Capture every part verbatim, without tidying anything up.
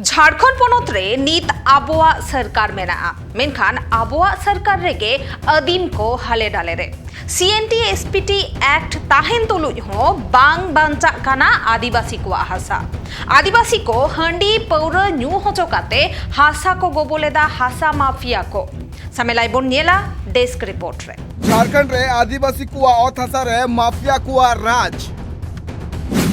ᱡᱷᱟᱲᱠᱷᱚᱸᱰ ᱯᱚᱱᱚᱛ ᱨᱮ ᱱᱤᱛ ᱟᱵᱚᱣᱟᱜ ᱥᱚᱨᱠᱟᱨ ᱢᱮᱱᱟᱜᱼᱟ, ᱢᱮᱱᱠᱷᱟᱱ ᱟᱵᱚᱣᱟᱜ ᱥᱚᱨᱠᱟᱨ ᱨᱮᱜᱮ ᱟᱹᱫᱤᱢ ᱠᱚ ᱦᱟᱞᱮ ᱰᱟᱞᱮ ᱨᱮ᱾ C N T S P T act ᱛᱟᱦᱮᱱ ᱛᱩᱞᱩᱡ ᱦᱚᱸ ᱵᱟᱝ ᱵᱟᱧᱪᱟᱜ ᱠᱟᱱᱟ ᱟᱹᱫᱤᱵᱟᱹᱥᱤ ᱠᱚᱣᱟᱜ ᱦᱟᱥᱟ᱾ ᱟᱹᱫᱤᱵᱟᱹᱥᱤ ᱠᱚ ᱦᱟᱺᱰᱤ ᱯᱟᱹᱣᱨᱟᱹ ᱧᱩ ᱦᱚᱪᱚ ᱠᱟᱛᱮ ᱦᱟᱥᱟ ᱠᱚ ᱜᱚᱵᱚᱞ ᱮᱫᱟ ᱦᱟᱥᱟ ᱢᱟᱯᱷᱤᱭᱟ ᱠᱚ᱾ ᱥᱟᱢᱮᱞᱟᱭ ᱵᱚᱱ ᱧᱮᱞᱟ ᱰᱮᱥᱠ ᱨᱤᱯᱳᱨᱴ ᱨᱮ᱾ ᱡᱷᱟᱲᱠᱷᱚᱸᱰ ᱨᱮ ᱟᱹᱫᱤᱵᱟᱹᱥᱤ ᱠᱚᱣᱟᱜ ᱚᱛ ᱦᱟᱥᱟ ᱨᱮ ᱢᱟᱯᱷᱤᱭᱟ ᱠᱚᱣᱟᱜ ᱨᱟᱡᱽ᱾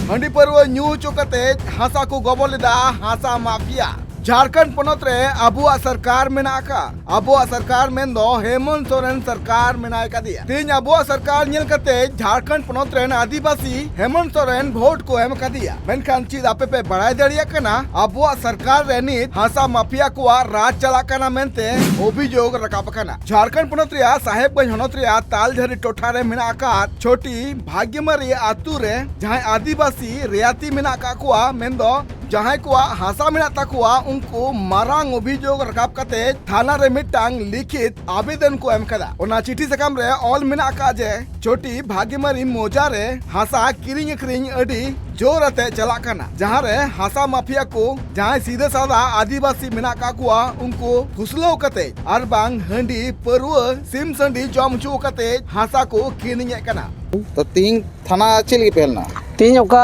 ᱦᱟᱺᱰᱤ ᱯᱟᱹᱨᱣᱟᱹ ᱧᱩ ᱦᱚᱪᱚ ᱠᱟᱛᱮ ᱦᱟᱥᱟ ᱠᱚ ᱜᱚᱵᱚᱞ ᱮᱫᱟ ᱦᱟᱥᱟ ᱢᱟᱯᱷᱤᱭᱟ᱾ ᱡᱷᱟᱲᱠᱷᱚᱸᱰ ᱯᱚᱱᱚᱛ ᱨᱮ ᱟᱵᱚᱣᱟᱜ ᱥᱚᱨᱠᱟᱨ ᱢᱮᱱᱟᱜ ᱟᱠᱟᱫ᱾ ᱟᱵᱚᱣᱟᱜ ᱥᱚᱨᱠᱟᱨ ᱢᱮᱱᱫᱚ ᱦᱮᱢᱚᱱᱛ ᱥᱚᱨᱮᱱ ᱥᱚᱨᱠᱟᱨ ᱢᱮᱱᱟᱭ ᱠᱟᱫᱮᱭᱟ᱾ ᱛᱮᱦᱮᱧ ᱟᱵᱚᱣᱟᱜ ᱥᱚᱨᱠᱟᱨ ᱧᱮᱞ ᱠᱟᱛᱮ ᱡᱷᱟᱲᱠᱷᱚᱸᱰ ᱯᱚᱱᱚᱛ ᱨᱮᱱ ᱟᱹᱫᱤᱵᱟᱹᱥᱤ ᱦᱮᱢᱚᱱᱛ ᱥᱚᱨᱮᱱ ᱵᱷᱳᱴ ᱠᱚ ᱮᱢ ᱠᱟᱫᱮᱭᱟ᱾ ᱢᱮᱱᱠᱷᱟᱱ ᱪᱮᱫ ᱟᱯᱮ ᱯᱮ ᱵᱟᱲᱟᱭ ᱫᱟᱲᱮᱭᱟᱜ ᱠᱟᱱᱟ ᱟᱵᱚᱣᱟᱜ ᱥᱚᱨᱠᱟᱨ ᱨᱮ ᱱᱤᱛ ᱦᱟᱥᱟ ᱢᱟᱯᱷᱤᱭᱟ ᱠᱚᱣᱟᱜ ᱨᱟᱡᱽ ᱪᱟᱞᱟᱜ ᱠᱟᱱᱟ ᱢᱮᱱᱛᱮ ᱚᱵᱷᱤᱡᱳᱜᱽ ᱨᱟᱠᱟᱵ ᱟᱠᱟᱱᱟ? ᱡᱷᱟᱲᱠᱷᱚᱸᱰ ᱯᱚᱱᱚᱛ ᱨᱮᱭᱟᱜ ᱥᱟᱦᱮᱵᱽᱜᱚᱸᱡᱽ ᱦᱚᱱᱚᱛ ᱨᱮᱭᱟᱜ ᱛᱟᱞᱡᱷᱟᱹᱨᱤ ᱴᱚᱴᱷᱟ ᱨᱮ ᱢᱮᱱᱟᱜ ᱟᱠᱟᱫ ᱪᱷᱚᱴᱤ ᱵᱷᱟᱜᱽᱭᱚᱢᱟᱨᱤ ᱟᱛᱳ ᱨᱮ ᱡᱟᱦᱟᱸᱭ ᱟᱹᱫᱤᱵᱟᱹᱥᱤ ᱨᱮᱭᱟᱛᱤ ᱢᱮᱱᱟᱜ ᱟᱠᱟᱫ ᱠᱚᱣᱟ, ᱢᱮᱱᱫᱚ ᱡᱟᱦᱟᱸᱭ ᱠᱚᱣᱟᱜ ᱦᱟᱥᱟ ᱢᱮᱱᱟᱜ ᱛᱟᱠᱚᱣᱟ, ᱩᱱᱠᱩ ᱢᱟᱨᱟᱝ ᱚᱵᱷᱤᱡᱳᱜᱽ ᱨᱟᱠᱟᱵ ᱠᱟᱛᱮ ᱛᱷᱟᱱᱟ ᱨᱮ ᱢᱤᱫᱴᱟᱝ ᱞᱤᱠᱷᱤᱛ ᱟᱵᱮᱫᱚᱱ ᱠᱚ ᱮᱢ ᱠᱟᱫᱟ᱾ ᱚᱱᱟ ᱪᱤᱴᱷᱤ ᱥᱟᱠᱟᱢ ᱨᱮ ᱚᱞ ᱢᱮᱱᱟᱜ ᱟᱠᱟᱫ ᱡᱮ ᱪᱷᱚᱴᱤ ᱵᱷᱟᱜᱽᱭᱚᱢᱟᱨᱤ ᱢᱚᱣᱡᱟ ᱨᱮ ᱦᱟᱥᱟ ᱠᱤᱨᱤᱧ ᱟᱹᱠᱷᱨᱤᱧ ᱟᱹᱰᱤ ᱡᱳᱨ ᱟᱛᱮ ᱪᱟᱞᱟᱜ ᱠᱟᱱᱟ, ᱡᱟᱦᱟᱸ ᱨᱮ ᱦᱟᱥᱟ ᱢᱟᱯᱷᱤᱭᱟ ᱠᱚ ᱡᱟᱦᱟᱸᱭ ᱥᱤᱫᱷᱟᱹ ᱥᱟᱫᱟ ᱟᱹᱫᱤᱵᱟᱹᱥᱤ ᱢᱮᱱᱟᱜ ᱟᱠᱟᱫ ᱠᱚᱣᱟ, ᱩᱱᱠᱩ ᱯᱷᱩᱥᱞᱟᱹᱣ ᱠᱟᱛᱮ ᱟᱨ ᱵᱟᱝ ᱦᱟᱺᱰᱤ ᱯᱟᱹᱨᱣᱟᱹ ᱥᱤᱢ ᱥᱟᱺᱰᱤ ᱡᱚᱢ ᱦᱚᱪᱚ ᱠᱟᱛᱮ ᱦᱟᱥᱟ ᱠᱚ ᱠᱤᱨᱤᱧᱮᱫ ᱠᱟᱱᱟ᱾ ᱛᱚ ᱛᱤᱦᱤᱧ ᱛᱷᱟᱱᱟ ᱪᱮᱫ ᱞᱟᱹᱜᱤᱫ ᱯᱮ ᱦᱮᱡ ᱞᱮᱱᱟ? ᱛᱮᱦᱮᱧ ᱚᱠᱟ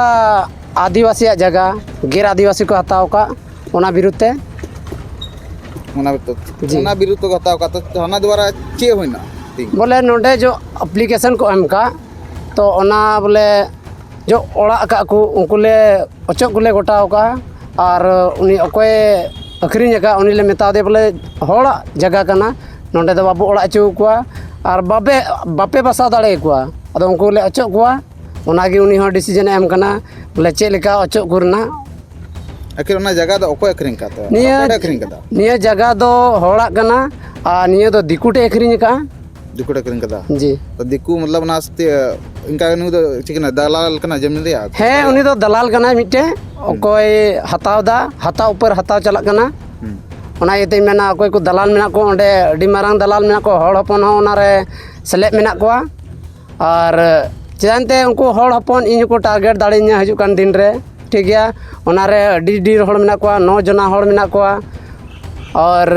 ᱟᱹᱫᱤᱵᱟᱹᱥᱤᱭᱟᱜ ᱡᱟᱭᱜᱟ ᱜᱮᱨ ᱟᱹᱫᱤᱵᱟᱹᱥᱤ ᱠᱚ ᱦᱟᱛᱟᱣ ᱟᱠᱟᱫ, ᱚᱱᱟ ᱵᱤᱨᱩᱫᱷ ᱛᱮ᱾ ᱚᱱᱟ ᱵᱤᱨᱩᱫᱷ ᱛᱮ? ᱡᱤ᱾ ᱚᱱᱟ ᱵᱤᱨᱩᱫᱷ ᱛᱮᱠᱚ ᱦᱟᱛᱟᱣ ᱟᱠᱟᱫ, ᱛᱚ ᱛᱷᱟᱱᱟ ᱫᱣᱟᱨᱟ ᱪᱮᱫ ᱦᱩᱭᱱᱟ ᱛᱮᱦᱮᱧ? ᱵᱚᱞᱮ ᱱᱚᱰᱮ ᱡᱚ ᱟᱯᱞᱤᱠᱮᱥᱚᱱ ᱠᱚ ᱮᱢ ᱟᱠᱟᱫ, ᱛᱚ ᱚᱱᱟ ᱵᱚᱞᱮ ᱡᱚ ᱚᱲᱟᱜ ᱟᱠᱟᱫ ᱠᱚ, ᱩᱱᱠᱩ ᱞᱮ ᱚᱪᱚᱜ ᱠᱚᱞᱮ ᱜᱚᱴᱟ ᱟᱠᱟᱫᱼᱟ᱾ ᱟᱨ ᱩᱱᱤ ᱚᱠᱚᱭᱮ ᱟᱹᱠᱷᱨᱤᱧ ᱟᱠᱟᱫ, ᱩᱱᱤ ᱞᱮ ᱢᱮᱛᱟ ᱫᱮᱭᱟ ᱵᱚᱞᱮ ᱦᱚᱲᱟᱜ ᱡᱟᱭᱜᱟ ᱠᱟᱱᱟ, ᱱᱚᱰᱮ ᱫᱚ ᱵᱟᱵᱚ ᱚᱲᱟᱜ ᱦᱚᱪᱚ ᱟᱠᱚᱣᱟ ᱟᱨ ᱵᱟᱯᱮ, ᱵᱟᱯᱮ ᱵᱟᱥᱟᱣ ᱫᱟᱲᱮ ᱟᱠᱚᱣᱟ᱾ ᱟᱫᱚ ᱩᱱᱠᱩ ᱞᱮ ᱚᱪᱚᱜ ᱠᱚᱣᱟ᱾ ᱚᱱᱟᱜᱮ ᱩᱱᱤ ᱦᱚᱸ ᱰᱤᱥᱤᱡᱚᱱᱮ ᱮᱢ ᱠᱟᱱᱟ ᱵᱚᱞᱮ ᱪᱮᱫ ᱞᱮᱠᱟ ᱚᱪᱚᱜ ᱠᱚ ᱨᱮᱱᱟᱜ᱾ ᱟᱹᱠᱷᱤᱨ ᱚᱱᱟ ᱡᱟᱭᱜᱟ ᱫᱚ ᱚᱠᱚᱭ ᱟᱹᱠᱷᱨᱤᱧ ᱟᱠᱟᱫ ᱛᱮ? ᱱᱤᱭᱟᱹ, ᱚᱠᱚᱭ ᱟᱹᱠᱷᱨᱤᱧ ᱟᱠᱟᱫᱟ? ᱱᱤᱭᱟᱹ ᱡᱟᱭᱜᱟ ᱫᱚ ᱦᱚᱲᱟᱜ ᱠᱟᱱᱟ ᱟᱨ ᱱᱤᱭᱟᱹ ᱫᱚ ᱫᱤᱠᱩ ᱴᱷᱮᱱ ᱟᱹᱠᱷᱨᱤᱧ ᱟᱠᱟᱫᱼᱟ᱾ ᱫᱤᱠᱩ ᱴᱷᱮᱱ ᱟᱹᱠᱷᱨᱤᱧ ᱟᱠᱟᱫᱟ? ᱡᱤ᱾ ᱛᱚ ᱫᱤᱠᱩ ᱢᱚᱛᱞᱚᱵ ᱚᱱᱟ ᱥᱟᱛᱮ ᱤᱱᱠᱟ ᱱᱩᱭ ᱫᱚ ᱪᱮᱫ ᱠᱟᱱᱟ, ᱫᱟᱞᱟᱞ ᱠᱟᱱᱟ ᱡᱚᱢᱤᱱ ᱨᱮᱭᱟᱜ? ᱦᱮᱸ, ᱩᱱᱤ ᱫᱚ ᱫᱟᱞᱟᱞ ᱠᱟᱱᱟᱭ ᱢᱤᱫᱴᱮᱱ᱾ ᱦᱩᱸ᱾ ᱚᱠᱚᱭ ᱦᱟᱛᱟᱣ ᱮᱫᱟ, ᱦᱟᱛᱟᱣ ᱩᱯᱚᱨ ᱦᱟᱛᱟᱣ ᱪᱟᱞᱟᱜ ᱠᱟᱱᱟ᱾ ᱦᱩᱸ᱾ ᱚᱱᱟ ᱤᱭᱟᱹᱛᱮᱧ ᱢᱮᱱᱟ, ᱚᱠᱚᱭ ᱠᱚ ᱫᱟᱞᱟᱞ ᱢᱮᱱᱟᱜ ᱠᱚ, ᱚᱸᱰᱮ ᱟᱹᱰᱤ ᱢᱟᱨᱟᱝ ᱫᱟᱞᱟᱞ ᱢᱮᱱᱟᱜ ᱠᱚᱣᱟ, ᱦᱚᱲ ᱦᱚᱯᱚᱱ ᱦᱚᱸ ᱚᱱᱟᱨᱮ ᱥᱮᱞᱮᱫ ᱢᱮᱱᱟᱜ ᱠᱚᱣᱟ᱾ ᱟᱨ ᱪᱮᱫᱟᱜ ᱮᱱᱛᱮ ᱩᱱᱠᱩ ᱦᱚᱲ ᱦᱚᱯᱚᱱ ᱤᱧ ᱦᱚᱸᱠᱚ ᱴᱟᱨᱜᱮᱴ ᱫᱟᱲᱮᱭᱟᱹᱧᱟ ᱦᱤᱡᱩᱜ ᱠᱟᱱ ᱫᱤᱱ ᱨᱮ᱾ ᱴᱷᱤᱠ ᱜᱮᱭᱟ, ᱚᱱᱟᱨᱮ ᱟᱹᱰᱤ ᱰᱷᱮᱨ ᱦᱚᱲ ᱢᱮᱱᱟᱜ ᱠᱚᱣᱟ, ᱱᱚ ᱡᱚᱱᱟ ᱦᱚᱲ ᱢᱮᱱᱟᱜ ᱠᱚᱣᱟ᱾ ᱟᱨ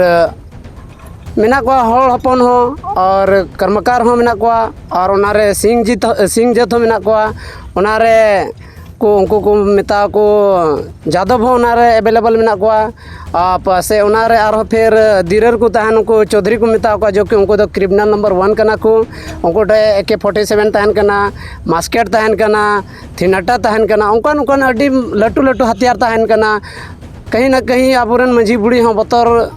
ᱢᱮᱱᱟᱜ ᱠᱚᱣᱟ ᱦᱚᱲ ᱦᱚᱯᱚᱱ ᱦᱚᱸ, ᱟᱨ ᱠᱚᱨᱢᱚᱠᱟᱨ ᱦᱚᱸ ᱢᱮᱱᱟᱜ ᱠᱚᱣᱟ, ᱟᱨ ᱚᱱᱟᱨᱮ ᱥᱤᱝ ᱡᱤᱛ ᱥᱤᱝ ᱡᱟᱹᱛ ᱦᱚᱸ ᱢᱮᱱᱟᱜ ᱠᱚᱣᱟ᱾ ᱚᱱᱟᱨᱮ ᱠᱚ, ᱩᱱᱠᱩ ᱠᱚ ᱢᱮᱛᱟ ᱠᱚ ᱡᱟᱫᱚᱵ ᱦᱚᱸ ᱚᱱᱟᱨᱮ ᱮᱵᱮᱞᱮᱵᱮᱞ ᱢᱮᱱᱟᱜ ᱠᱚᱣᱟ᱾ ᱟᱨ ᱯᱟᱥᱮ ᱚᱱᱟᱨᱮ ᱟᱨᱦᱚᱸ ᱯᱷᱤᱨ ᱫᱤᱨᱟᱹᱨ ᱠᱚ ᱛᱟᱦᱮᱱ, ᱩᱱᱠᱩ ᱪᱳᱫᱷᱨᱤ ᱠᱚ ᱢᱮᱛᱟ ᱠᱚᱣᱟ, ᱡᱚᱵᱠᱤ ᱩᱱᱠᱩ ᱫᱚ ᱠᱨᱤᱢᱤᱱᱟᱞ ᱱᱟᱢᱵᱟᱨ ᱚᱣᱟᱱ ᱠᱟᱱᱟ ᱠᱚ᱾ ᱩᱱᱠᱩ ᱴᱷᱮᱱ ᱮ ᱠᱮ ᱯᱷᱳᱨᱴᱤ ᱥᱮᱵᱷᱮᱱ ᱛᱟᱦᱮᱱ ᱠᱟᱱᱟ, ᱢᱟᱥᱠᱮᱴ ᱛᱟᱦᱮᱱ ᱠᱟᱱᱟ, ᱚᱱᱠᱟᱱ ᱚᱱᱠᱟᱱ ᱟᱹᱰᱤ ᱞᱟᱹᱴᱩ ᱞᱟᱹᱴᱩ ᱦᱟᱛᱤᱭᱟᱨ ᱛᱟᱦᱮᱱ ᱠᱟᱱᱟ᱾ ᱠᱟᱹᱦᱤ ᱱᱟ ᱠᱟᱹᱦᱤ ᱟᱵᱚᱨᱮᱱ ᱢᱟᱹᱡᱷᱤ ᱵᱩᱲᱦᱤ ᱦᱚᱸ ᱵᱚᱛᱚᱨ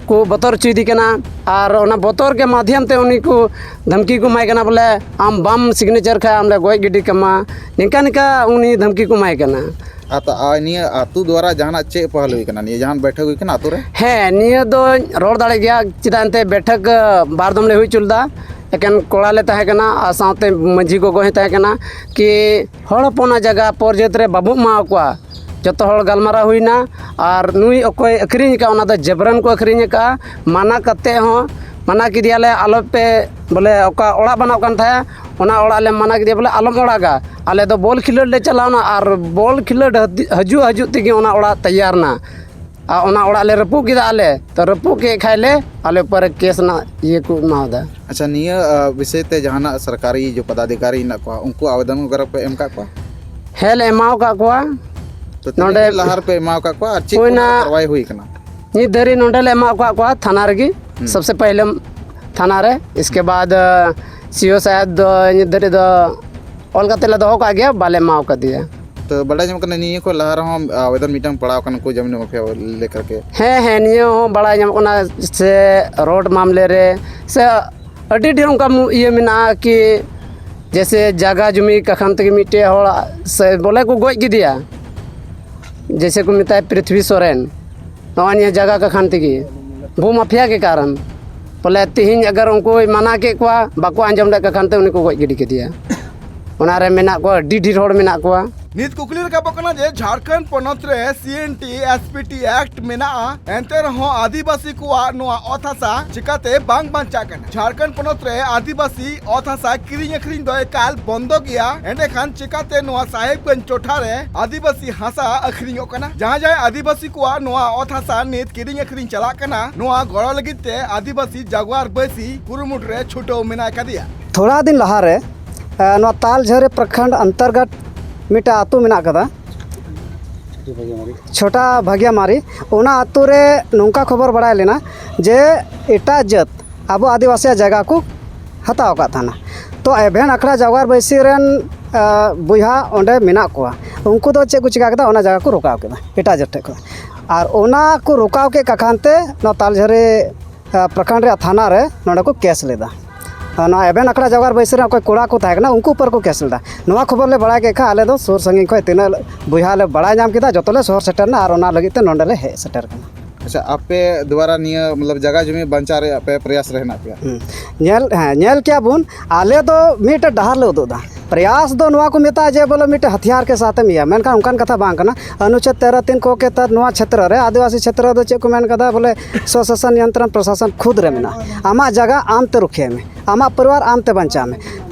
ᱠᱚ ᱵᱚᱛᱚᱨ ᱦᱚᱪᱚᱭᱮᱫᱮ ᱠᱟᱱᱟ᱾ ᱟᱨ ᱚᱱᱟ ᱵᱚᱛᱚᱨ ᱜᱮ ᱢᱟᱫᱷᱭᱚᱢ ᱛᱮ ᱩᱱᱤ ᱠᱚ ᱫᱷᱟᱢᱠᱤ ᱠᱚ ᱮᱢᱟᱭ ᱠᱟᱱᱟ, ᱵᱚᱞᱮ, "ᱟᱢ ᱵᱟᱢ ᱥᱤᱜᱽᱱᱮᱪᱟᱨ ᱠᱷᱟᱡ ᱟᱢ ᱞᱮ ᱜᱚᱡ ᱜᱤᱰᱤ ᱠᱟᱢᱟ", ᱱᱤᱝᱠᱟ ᱱᱤᱝᱠᱟ ᱩᱱᱤ ᱫᱷᱟᱢᱠᱤ ᱠᱚ ᱮᱢᱟᱭ ᱠᱟᱱᱟ᱾ ᱟᱨ ᱛᱟ-, ᱟᱨ ᱱᱤᱭᱟᱹ ᱟᱹᱛᱩ ᱫᱣᱟᱨᱟ ᱡᱟᱦᱟᱱᱟᱜ ᱪᱮᱫ ᱯᱟᱦᱟᱞ ᱦᱩᱭ ᱠᱟᱱᱟ? ᱱᱤᱭᱟᱹ ᱡᱟᱦᱟᱱ ᱵᱮᱴᱷᱚᱠ ᱦᱩᱭ ᱠᱟᱱᱟ ᱟᱹᱛᱩ ᱨᱮ? ᱦᱮᱸ, ᱱᱤᱭᱟᱹ ᱫᱚᱧ ᱨᱚᱲ ᱫᱟᱲᱮᱜ ᱜᱮᱭᱟ, ᱪᱮᱫᱟᱜ ᱮᱱᱛᱮ ᱵᱮᱴᱷᱚᱠ, ᱟᱹ, ᱵᱟᱨ ᱫᱚᱢ ᱞᱮ ᱦᱩᱭ ᱦᱚᱪᱚ ᱞᱮᱫᱟ᱾ ᱮᱠᱮᱱ ᱠᱚᱲᱟ ᱞᱮ ᱛᱟᱦᱮᱸ ᱠᱟᱱᱟ ᱟᱨ ᱥᱟᱶᱛᱮ ᱢᱟᱹᱡᱷᱤ ᱜᱚᱜᱚ ᱦᱚᱸᱭ ᱛᱟᱦᱮᱸ ᱠᱟᱱᱟ, ᱠᱤ ᱦᱚᱲ ᱦᱚᱯᱚᱱᱟᱜ ᱡᱟᱭᱜᱟ ᱯᱚᱨ ᱡᱟᱹᱛ ᱨᱮ ᱵᱟᱵᱚ ᱮᱢᱟ ᱠᱚᱣᱟ᱾ ᱡᱚᱛᱚ ᱦᱚᱲ ᱜᱟᱞᱢᱟᱨᱟᱣ ᱦᱩᱭᱱᱟ, ᱟᱨ ᱱᱩᱭ ᱚᱠᱚᱭ ᱟᱹᱠᱷᱨᱤᱧ ᱟᱠᱟᱫ, ᱚᱱᱟ ᱫᱚ ᱡᱟᱵᱨᱟᱱ ᱠᱚ ᱟᱹᱠᱷᱨᱤᱧ ᱟᱠᱟᱫᱼᱟ᱾ ᱢᱟᱱᱟ ᱠᱟᱛᱮ ᱦᱚᱸ, ᱢᱟᱱᱟ ᱠᱮᱫᱮᱭᱟᱞᱮ, "ᱟᱞᱚᱯᱮ", ᱵᱚᱞᱮ, ᱚᱠᱟ ᱚᱲᱟᱜ ᱵᱮᱱᱟᱣᱜ ᱠᱟᱱ ᱛᱟᱦᱮᱸᱫ, ᱚᱱᱟ ᱚᱲᱟᱜ ᱞᱮ ᱢᱟᱱᱟ ᱠᱮᱫᱮᱭᱟ, ᱵᱚᱞᱮ, "ᱟᱞᱚᱢ ᱚᱲᱟᱜᱟ, ᱟᱞᱮ ᱫᱚ ᱵᱚᱞ ᱠᱷᱮᱞᱳᱰ ᱞᱮ ᱪᱟᱞᱟᱣᱱᱟ", ᱟᱨ ᱵᱚᱞ ᱠᱷᱮᱞᱳᱰ ᱦᱟᱹᱡᱩᱜ ᱦᱟᱹᱡᱩᱜ ᱛᱮᱜᱮ ᱚᱱᱟ ᱚᱲᱟᱜ ᱛᱮᱭᱟᱨ ᱮᱱᱟ᱾ ᱟᱨ ᱚᱱᱟ ᱚᱲᱟᱜ ᱞᱮ ᱨᱟᱹᱯᱩᱫ ᱠᱮᱫᱟ ᱟᱞᱮ, ᱛᱚ ᱨᱟᱹᱯᱩᱫ ᱠᱮᱫ ᱠᱷᱟᱡ ᱞᱮ, ᱟᱞᱮ ᱩᱯᱚᱨ ᱨᱮ ᱠᱮᱥ ᱨᱮᱱᱟᱜ ᱤᱭᱟᱹ ᱠᱚ ᱮᱢᱟᱣᱫᱟ᱾ ᱟᱪᱪᱷᱟ, ᱱᱤᱭᱟᱹ, ᱟ, ᱵᱤᱥᱚᱭ ᱛᱮ ᱡᱟᱦᱟᱱᱟᱜ ᱥᱚᱨᱠᱟᱨᱤ ᱡᱮ ᱯᱚᱫᱟᱫᱷᱤᱠᱟᱨᱤ ᱦᱮᱱᱟᱜ ᱠᱚᱣᱟ, ᱩᱱᱠᱩ ᱟᱵᱮᱫᱚᱱ ᱵᱟᱜᱮᱨᱟ ᱯᱮ ᱮᱢ ᱠᱟᱜ ᱠᱚᱣᱟ? ᱦᱮᱸ, ᱞᱮ ᱮᱢᱟᱣ ᱠᱟᱜ ᱠᱚᱣᱟ᱾ ᱛᱚ, ᱛᱤᱱᱟᱹᱜ ᱱᱚᱰᱮ ᱫᱤᱱ ᱞᱟᱦᱟ ᱨᱮᱯᱮ ᱮᱢᱟᱣ ᱠᱟᱜ ᱠᱚᱣᱟ ᱟᱨ ᱪᱮᱫ ᱦᱩᱭᱱᱟ ᱠᱚᱨᱮᱱᱟᱜ ᱠᱟᱨᱣᱟᱭ ᱦᱩᱭ ᱠᱟᱱᱟ? ᱱᱤᱛ ᱫᱷᱟᱹᱨᱤᱡ ᱱᱚᱰᱮ ᱞᱮ ᱮᱢᱟᱣ ᱠᱟᱜ ᱠᱚᱣᱟ ᱛᱷᱟᱱᱟ ᱨᱮᱜᱮ, ᱦᱩᱸ᱾ ᱥᱚᱵᱥᱮ ᱯᱟᱦᱞᱮ ᱛᱷᱟᱱᱟ ᱨᱮ, ᱤᱥᱠᱮ ᱵᱟᱫ, ᱟ, ᱥᱤ ᱳ ᱥᱟᱦᱮᱵ ᱫᱚ ᱱᱤᱛ ᱫᱷᱟᱹᱨᱤᱡ ᱫᱚ ᱚᱞ ᱠᱟᱛᱮ ᱞᱮ ᱫᱚᱦᱚ ᱠᱟᱜ ᱜᱮᱭᱟ, ᱵᱟᱞᱮ ᱮᱢᱟᱣ ᱠᱟᱫᱮᱭᱟ᱾ ᱛᱚ, ᱵᱟᱰᱟᱭ ᱧᱟᱢᱚᱜ ᱠᱟᱱᱟ, ᱱᱤᱭᱟᱹ ᱠᱷᱚᱱ ᱞᱟᱦᱟ ᱨᱮᱦᱚᱸ ᱟᱵᱮᱫᱚᱱ ᱢᱤᱫᱴᱟᱝ ᱯᱟᱲᱟᱣ ᱠᱟᱱᱟ ᱠᱚ ᱡᱚᱢᱤ ᱢᱟᱯᱷᱤᱭᱟ ᱞᱮᱠᱟ ᱜᱮ᱾ ᱦᱮᱸ, ᱦᱮᱸ, ᱱᱤᱭᱟᱹ ᱦᱚᱸ ᱵᱟᱲᱟᱭ ᱧᱟᱢᱚᱜ ᱠᱟᱱᱟ ᱥᱮ ᱨᱳᱰ ᱢᱟᱢᱞᱮ ᱨᱮ ᱥᱮ ᱟᱹᱰᱤ ᱰᱷᱮᱨ ᱚᱱᱠᱟ ᱢᱩ-, ᱤᱭᱟᱹ ᱢᱮᱱᱟᱜᱼᱟ ᱠᱤ ᱡᱮᱭᱥᱮ ᱡᱟᱭᱜᱟ ᱡᱚᱢᱤ ᱠᱟᱠᱷᱟᱱ ᱛᱮᱜᱮ ᱢᱤᱫᱴᱮᱡ ᱦᱚᱲ ᱥᱮ ᱵᱚᱞᱮ ᱠᱚ ᱜᱚᱡ ᱠᱮᱫᱮᱭᱟ, ᱡᱮᱭᱥᱮ ᱠᱚ ᱢᱮᱛᱟᱭ ᱯᱨᱤᱛᱷᱵᱤ ᱥᱚᱨᱮᱱ, ᱱᱚᱜᱼᱚᱭ ᱱᱤᱭᱟᱹ ᱡᱟᱭᱜᱟ ᱠᱟᱠᱷᱟᱱ ᱛᱮᱜᱮ ᱵᱷᱩ ᱢᱟᱯᱷᱤᱭᱟ ᱜᱮ ᱠᱟᱨᱚᱱ᱾ ᱵᱚᱞᱮ ᱛᱤᱦᱤᱧ ᱟᱜᱟᱨ ᱩᱱᱠᱩᱭ ᱢᱟᱱᱟ ᱠᱮᱫ ᱠᱚᱣᱟ, ᱵᱟᱠᱚ ᱟᱸᱡᱚᱢ ᱞᱮᱫ ᱠᱟᱠᱷᱟᱱ ᱛᱮ ᱩᱱᱤ ᱠᱚ ᱜᱚᱡ ᱜᱤᱰᱤ ᱠᱮᱫᱮᱭᱟ᱾ ᱚᱱᱟᱨᱮ ᱢᱮᱱᱟᱜ ᱠᱚᱣᱟ, ᱟᱹᱰᱤ ᱰᱷᱮᱨ ᱦᱚᱲ ᱢᱮᱱᱟᱜ ᱠᱚᱣᱟ᱾ ᱱᱤᱛ ᱠᱩᱠᱞᱤ ᱨᱟᱠᱟᱵᱚᱜ ᱠᱟᱱᱟ ᱡᱮ ᱡᱷᱟᱲᱠᱷᱚᱸᱰ ᱯᱚᱱᱚᱛ ᱨᱮ C N T S P T act ᱢᱮᱱᱟᱜᱼᱟ, ᱮᱱᱛᱮ ᱨᱮᱦᱚᱸ ᱟᱹᱫᱤᱵᱟᱹᱥᱤ ᱠᱚᱣᱟᱜ ᱱᱚᱣᱟ ᱚᱛ ᱦᱟᱥᱟ ᱪᱤᱠᱟᱛᱮ ᱵᱟᱝ ᱵᱟᱧᱪᱟᱜ ᱠᱟᱱᱟ? ᱡᱷᱟᱲᱠᱷᱚᱸᱰ ᱯᱚᱱᱚᱛ ᱨᱮ ᱟᱹᱫᱤᱵᱟᱹᱥᱤ ᱚᱛ ᱦᱟᱥᱟ ᱠᱤᱨᱤᱧ ᱟᱹᱠᱷᱨᱤᱧ ᱫᱚ ᱮᱠᱟᱞ ᱵᱚᱱᱫᱚ ᱜᱮᱭᱟ, ᱮᱸᱰᱮᱠᱷᱟᱱ ᱪᱤᱠᱟᱛᱮ ᱱᱚᱣᱟ ᱥᱟᱦᱮᱵᱽᱜᱚᱸᱡᱽ ᱴᱚᱴᱷᱟ ᱨᱮ ᱟᱹᱫᱤᱵᱟᱹᱥᱤ ᱦᱟᱥᱟ ᱟᱹᱠᱷᱨᱤᱧᱚᱜ ᱠᱟᱱᱟ? ᱡᱟᱦᱟᱸ ᱡᱟᱦᱟᱸᱭ ᱟᱹᱫᱤᱵᱟᱹᱥᱤ ᱠᱚᱣᱟᱜ ᱱᱚᱣᱟ ᱚᱛ ᱦᱟᱥᱟ ᱱᱤᱛ ᱠᱤᱨᱤᱧ ᱟᱹᱠᱷᱨᱤᱧ ᱪᱟᱞᱟᱜ ᱠᱟᱱᱟ, ᱱᱚᱣᱟ ᱜᱚᱲᱚ ᱞᱟᱹᱜᱤᱫ ᱛᱮ ᱟᱹᱫᱤᱵᱟᱹᱥᱤ ᱡᱟᱜᱩᱣᱟᱨ ᱵᱟᱹᱭᱥᱤ ᱠᱩᱨᱩᱢᱩᱴᱩ ᱨᱮ ᱪᱷᱩᱴᱟᱹᱣ ᱢᱮᱱᱟᱭ ᱠᱟᱫᱮᱭᱟ᱾ ᱛᱷᱚᱲᱟ ᱫᱤᱱ ᱞᱟᱦᱟᱨᱮ, ᱮ, ᱱᱚᱣᱟ ᱛᱟᱞᱡᱷᱟᱹᱨᱤ ᱯᱨᱚᱠᱷᱚᱸᱰ ᱚᱱᱛᱚᱨᱜᱚᱛ ᱢᱤᱫᱴᱟᱝ ᱟᱹᱛᱩ ᱢᱮᱱᱟᱜ ᱠᱟᱫᱟ, ᱪᱷᱳᱴᱟ ᱵᱷᱟᱜᱤᱭᱟᱢᱟᱨᱤ᱾ ᱚᱱᱟ ᱟᱹᱛᱩ ᱨᱮ ᱱᱚᱝᱠᱟ ᱠᱷᱚᱵᱚᱨ ᱵᱟᱲᱟᱭ ᱞᱮᱱᱟ ᱡᱮ ᱮᱴᱟᱜ ᱡᱟᱹᱛ ᱟᱵᱚ ᱟᱹᱫᱤᱵᱟᱹᱥᱤᱭᱟᱜ ᱡᱟᱭᱜᱟ ᱠᱚ ᱦᱟᱛᱟᱣ ᱟᱠᱟᱫ ᱛᱟᱦᱮᱱᱟ᱾ ᱛᱚ ᱮᱵᱷᱮᱱ ᱟᱠᱷᱲᱟ ᱡᱟᱣᱟᱨ ᱵᱟᱹᱭᱥᱤ ᱨᱮᱱ, ᱮ, ᱵᱚᱭᱦᱟ ᱚᱸᱰᱮ ᱢᱮᱱᱟᱜ ᱠᱚᱣᱟ, ᱩᱱᱠᱩ ᱫᱚ ᱪᱮᱫ ᱠᱚ ᱪᱤᱠᱟ ᱠᱮᱫᱟ? ᱚᱱᱟ ᱡᱟᱭᱜᱟ ᱠᱚ ᱨᱚᱠᱟᱣ ᱠᱮᱫᱟ ᱮᱴᱟᱜ ᱡᱟᱹᱛ ᱴᱷᱮᱱ ᱠᱷᱚᱱ᱾ ᱟᱨ ᱚᱱᱟ ᱠᱚ ᱨᱚᱠᱟᱣ ᱠᱮᱫ ᱠᱟᱠᱷᱟᱱ ᱛᱮ ᱱᱚᱣᱟ ᱛᱟᱞᱡᱷᱟᱹᱨᱤ ᱮ, ᱯᱨᱚᱠᱷᱚᱸᱰ ᱨᱮᱭᱟᱜ ᱛᱷᱟᱱᱟ ᱨᱮ ᱱᱚᱰᱮ ᱠᱚ ᱠᱮᱥ ᱞᱮᱫᱟ᱾ ᱟᱨ ᱱᱚᱣᱟ ᱮᱵᱷᱮᱱ ᱟᱠᱷᱲᱟ ᱡᱟᱣᱟᱨ ᱵᱟᱹᱭᱥᱤ ᱨᱮ ᱚᱠᱚᱭ ᱠᱚᱲᱟ ᱠᱚ ᱛᱟᱦᱮᱸ ᱠᱟᱱᱟ, ᱩᱱᱠᱩ ᱩᱯᱚᱨ ᱠᱚ ᱠᱮᱥ ᱞᱮᱫᱟ᱾ ᱱᱚᱣᱟ ᱠᱷᱚᱵᱚᱨ ᱞᱮ ᱵᱟᱲᱟᱭ ᱠᱮᱫ ᱠᱷᱟᱱ, ᱟᱞᱮ ᱫᱚ ᱥᱩᱨ ᱥᱟᱺᱜᱤᱧ ᱠᱷᱚᱱ ᱛᱤᱱᱟᱹᱜ ᱵᱚᱭᱦᱟ ᱞᱮ ᱵᱟᱲᱟᱭ ᱧᱟᱢ ᱠᱮᱫᱟ, ᱡᱚᱛᱚ ᱞᱮ ᱥᱚᱦᱚᱨ ᱥᱮᱴᱮᱨ ᱮᱱᱟ ᱟᱨ ᱚᱱᱟ ᱞᱟᱹᱜᱤᱫ ᱛᱮ ᱱᱚᱰᱮ ᱞᱮ ᱦᱮᱡ ᱥᱮᱴᱮᱨ ᱠᱟᱱᱟ᱾ ᱟᱪᱪᱷᱟ, ᱟᱯᱮ ᱫᱣᱟᱨᱟ ᱱᱤᱭᱟᱹ ᱢᱚᱛᱞᱚᱵ ᱡᱟᱭᱜᱟ ᱡᱚᱢᱤ ᱵᱟᱧᱪᱟᱣ ᱨᱮᱭᱟᱜ ᱯᱮ ᱯᱨᱚᱭᱟᱥ ᱨᱮ ᱦᱮᱱᱟᱜ ᱯᱮᱭᱟ? ᱦᱩᱸ᱾ ᱧᱮᱞ, ᱦᱮᱸ, ᱧᱮᱞ ᱠᱮᱭᱟ ᱵᱚᱱ, ᱟᱞᱮ ᱫᱚ ᱢᱤᱫᱴᱮᱱ ᱰᱟᱦᱟᱨ ᱞᱮ ᱩᱫᱩᱜ ᱮᱫᱟ᱾ ᱯᱨᱚᱭᱟᱥ ᱫᱚ ᱱᱚᱣᱟ ᱠᱚ ᱢᱮᱛᱟᱜᱼᱟ ᱡᱮ ᱵᱚᱞᱮ ᱢᱤᱫᱴᱮᱱ ᱦᱟᱛᱤᱭᱟᱨ ᱠᱮ ᱥᱟᱛᱷ ᱮᱢ ᱤᱭᱟᱹ, ᱢᱮᱱᱠᱷᱟᱱ ᱚᱱᱠᱟᱱ ᱠᱟᱛᱷᱟ ᱵᱟᱝ ᱠᱟᱱᱟ᱾ ᱚᱱᱩᱪᱷᱮᱫ ᱛᱮᱨᱚ ᱛᱤᱱ ᱠᱚ ᱠᱮ ᱛᱚᱦᱚᱛ ᱱᱚᱣᱟ ᱪᱷᱮᱛᱨᱚ ᱨᱮ, ᱟᱹᱫᱤᱵᱟᱹᱥᱤ ᱪᱷᱮᱛᱨᱚ ᱫᱚ ᱪᱮᱫ ᱠᱚ ᱢᱮᱱ ᱠᱟᱫᱟ, ᱵᱚᱞᱮ ᱥᱚᱥᱟᱥᱚᱱ ᱱᱤᱭᱚᱱᱛᱨᱚᱱ ᱯᱨᱚᱥᱟᱥᱚᱱ ᱠᱷᱩᱫᱽ ᱨᱮ ᱢᱮᱱᱟᱜᱼᱟ᱾ ᱟᱢᱟᱜ ᱡᱟᱭᱜᱟ ᱟᱢ ᱛᱮ ᱨᱩᱠᱷᱤᱭᱟᱹᱭ ᱢᱮ, ᱟᱢᱟᱜ ᱯᱚᱨᱤᱵᱟᱨ ᱟᱢ ᱛᱮ ᱵᱟᱧᱪᱟᱣ ᱢᱮ᱾